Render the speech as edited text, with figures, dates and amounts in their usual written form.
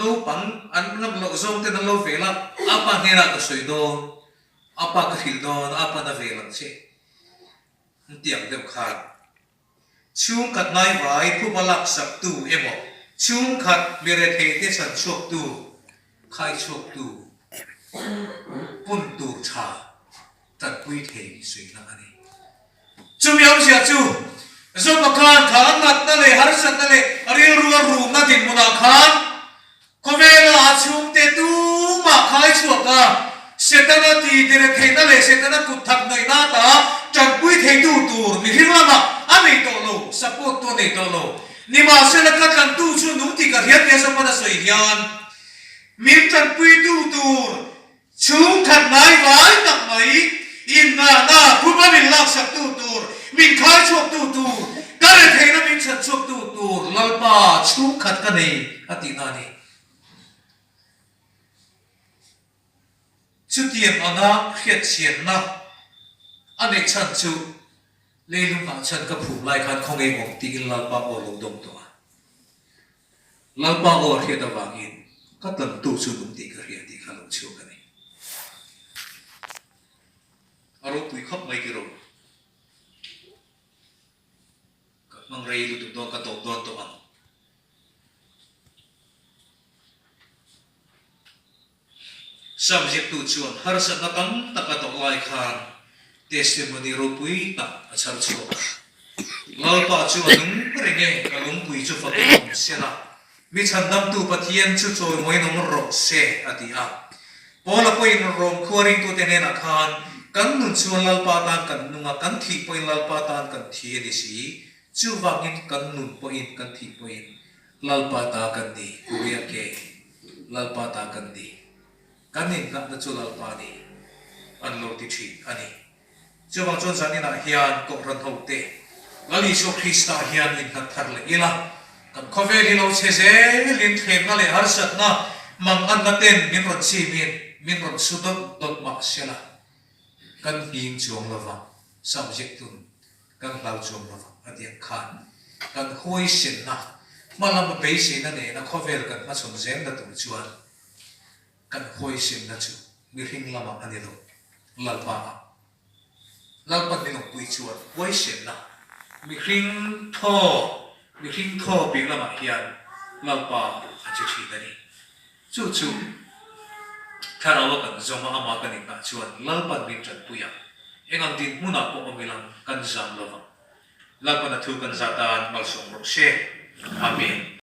Naupang an ngam loh zawng ten an lo vel a, apa hnenah ka sawi dawn, apa ka hrilh dawn, apa'n a vel ang che. An ti ang deuh khan. Chhungkhat ngaivai phuba lak sak tu emaw, chhungkhat mi rethei te chhan chhuak tu, khai chhuak tu, pun tur tha tanpui thei suihna a ni. Chumi awmzia chu, Joba khan kha a natna leh harsatna leh rilru a rumna dinhmunah khan Khawvela a chhungte tumah khai chhuak a, Setana ti dire theihna leh Setana kut thak hnawihna ata tanpui theitu tur mihring lamah a nei tawh lo, support tu a nei tawh lo. Nimahsela ka tlantu chu nung tih ka hriat nia zawk a sawi hian min tanpuitu tur chhungkhat ngai vai tak mai innghahna phuba min laksaktu tur, min khai chhuaktu tur, ka retheihna min chhan chhuaktu tur Lalpa chhungkhat ka nei a tihna a ni. Chutiang anga hriatchhianna a neih chhan chu leilungah chhan ka phum lai khan khawnge awm tiin Lalpa aw lo dawng tawh a. Lalpa aw a hriat avangin ka tlantu chu nung tih ka hria tih kha lo chhuak a ni. A ropui khawp mai tiraw? Ka hmang rei lutuk dawn ka tawp dawn tawh ang. Subject tu chuan harsatna tam tak a tawh lai khan testimony ropui tak a chhar chhuak a. Lalpa chu a nung reng e, ka lungpui chu fakin awm se la, mi chhandamtu Pathian chu chawimawiin awm rawh se, a ti a. Paula pawhin Rom khua ringtute hnenah khan, Kan nun chuan Lalpa tan kan nung a, kan thih pawhin Lalpa tan kan thi a ni si, chuvangin kan nun pawhin kan thih pawhin Lalpa ta kan ni, Kuriake, Lalpa ta kan ni. Kan inngahna chu Lalpa ni, an lo ti thin a ni. Chuvang chuan zaninah hian Kohhran hote, Lal Isua Krista hian innghat thar leh ila, kan khawvel hi lo chhe zelin thlemna leh harsatna manganna ten min rawn chimin min rawn su dawt dawt mah sela, kan nghing chuang lovang, subject tun Kan hlau chuang lo vang a tiang khan kan huaisenna, hma lama beiseina nena khawvel kan hmachhawn zelna tur chuan kan huaisenna chu mihring lamah a ni lo, Lalpa ah. Lalpan min awmpui chuan huaisenna mihring thaw, mihring thaw piah lamah hian Lalpa a che thin a ni. Chu chu Thlarau a kan zawm a, amah kan inngah chuan Lalpan min tanpui a, eng ang dinhmunah pawh awm ilang kan zam lo vang. Lalpan a thu kan zat a, malsawm rawh se. Amen.